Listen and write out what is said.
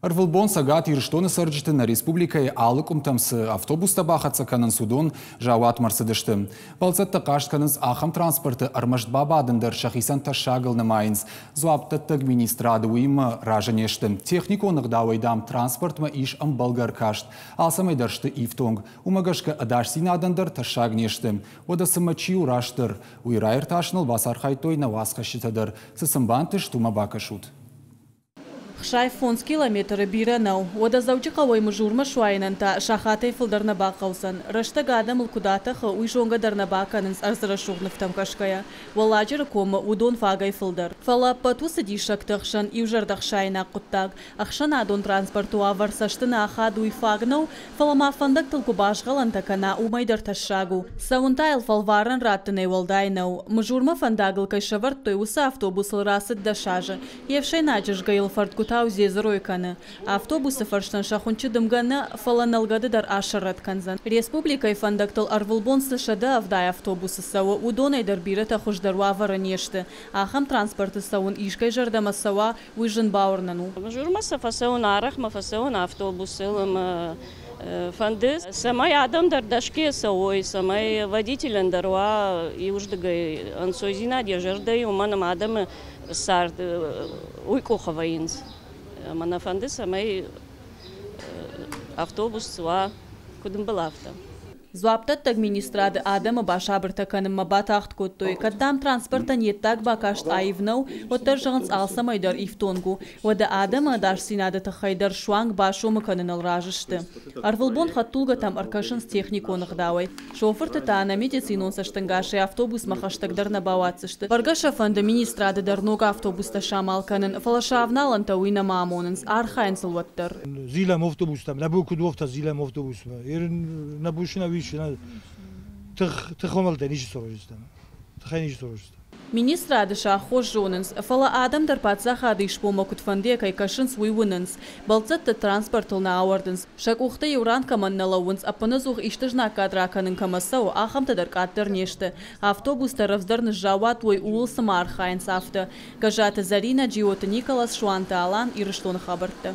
Ӕрвылбон Цӕгат Ирыстоны цӕрджыты нӕ республикӕйы алы къуымтӕм цы автобустӕ бахӕццӕ кӕнынц, уыдон заууатмӕ ӕрцыдысты. Бӕлццӕттӕ хъаст кӕнынц, ахӕм транспорты ӕрмӕст бабадын дӕр сӕхицӕн тӕссагыл нымайынц. Дзуапдӕттӕг министрады уыимӕ разы не сты. Техникон ӕгъдауӕй, дам, транспортмӕ ис ӕмбӕлгӕ ӕркаст. Алцӕмӕй дӕр сты ифтонг. Уымӕ гӕсгӕ ӕдасдзинадӕн дӕр тӕссаг не сты. Уӕдӕ цымӕ чи у растдӕр? Уый раиртасыныл бацархайдтой нӕ уацхӕсджытӕ дӕр. Цы сын бантыст, уымӕ бакӕсут. 65 километры бирӕ нӕу. Уӕдӕ Дзӕуджыхъӕуӕй Мызурмӕ суайынӕн та сахатӕй фылдӕр нӕ бахъӕудзӕн. Рӕстӕг адӕмыл куыд атӕхы, уый зонгӕ дӕр нӕ бакӕнынц ӕрдзы рӕсугъд нывтӕм кӕсгӕйӕ. Уӕлладжыры комы уыдон фагӕй фылдӕр. Фӕлӕ ӕппӕт уыцы диссӕгты ӕхсӕн иу зӕрдӕхсаинаг хъуыддаг. Ӕхсӕнадон транспорты уавӕр цӕсты нӕ ахады, уый фаг нӕу, фӕлӕ ма фӕндӕгтыл куы базгъӕлӕнтӕ кӕна, уымӕй дӕр тӕссаг у. Цӕуын та йыл фӕлварӕн раттынӕй уӕлдай нӕу. Мызурмӕ фӕндагыл кӕй сӕвӕрдтой, уыцы автобусыл рацыд 10 азы. Йе фсӕйнаджы згӕ йыл фӕрдгуытау дзедзырой кӕны. Автобусы фӕрстӕн сӕ хуынчъы дымгӕ нӕ, фӕлӕ нӕлгӕды дӕр асӕррӕтт кӕндзӕн. Республикӕйы фӕндӕгтыл ӕрвылбон цы 170 автобусы цӕуы, уыдонӕй дӕр бирӕтӕ хуыздӕр уавӕры не сты. Ахӕм транспорты цӕуын искӕй зӕрдӕмӕ цӕуа, уый зын бауырнӕн у. Мызурмӕ сӕ фӕцӕуын арӕх мӕ фӕцӕуын автобусыл ӕмӕ фӕнды, цӕмӕй адӕм дӕр дӕсгӕ цӕуой, цӕмӕй водителӕн дӕр уа иуыздыгӕй ӕнцойдзинад йӕ зӕрдӕйы, уымӕн ӕмӕ адӕмы цард уый къухы вӕййынц. Ӕмӕ нӕ фӕнды, цӕмӕй автобус уа куыд ӕмбӕлы, афтӕ. Дзуапдӕттӕг министрады адӕмы басабыртӕ кӕнынмӕ батагъд кодтой. Кӕд, дам, транспортӕн йе ддаг бакаст аив нӕу, уӕддӕр, зӕгъынц, алцӕмӕй дӕр ифтонг у. Уӕдӕ адӕмы ӕдасдзинады тыххӕй дӕр суанг басомы кӕныныл разы сты. Ӕрвылбон хӕдтулгӕтӕм ӕркӕсынц техникон ӕгъдауӕй. Шофырты та ӕнӕ медицинон цӕстӕнгасӕй автобусмӕ хӕстӕгдӕр нӕ бауадздзысты. Бӕргӕ сӕ фӕнды министрады дӕр ног автобустӕ самал кӕнын, фӕлӕ сӕ авналӕнтӕ уый нӕма амонынц, архайынц ыл уӕддӕр. Зилӕм автобустӕм, нӕ бон куыд у, афтӕ зилӕм автобусмӕ. Нӕ бон ӕви тыхамӕлттӕй ницы сараздзыстӕм. Тыхӕй ницы сараздзыстӕм. Министрады сӕ аххос зонынц, фӕлӕ адӕм дӕр паддзахады исбонмӕ куыдфӕндыйӕ кӕй кӕсынц, уый уынынц. Бӕлццӕттӕ транспортыл нӕ ауӕрдынц. Сӕ къухтӕ иу ран кӕмӕн нӕ лӕууынц, ӕппынӕдзух исты знаггад ракӕнын кӕмӕ цӕуы, ахӕмтӕ дӕр къаддӕр не сты. Автобустӕ рӕвдздӕр ныззаууат уой, ууыл цыма архайынц, афтӕ. Гӕззаты Зӕринӕ, Джиоты Николас, Суанты Алан, Ирыстоны хабӕрттӕ.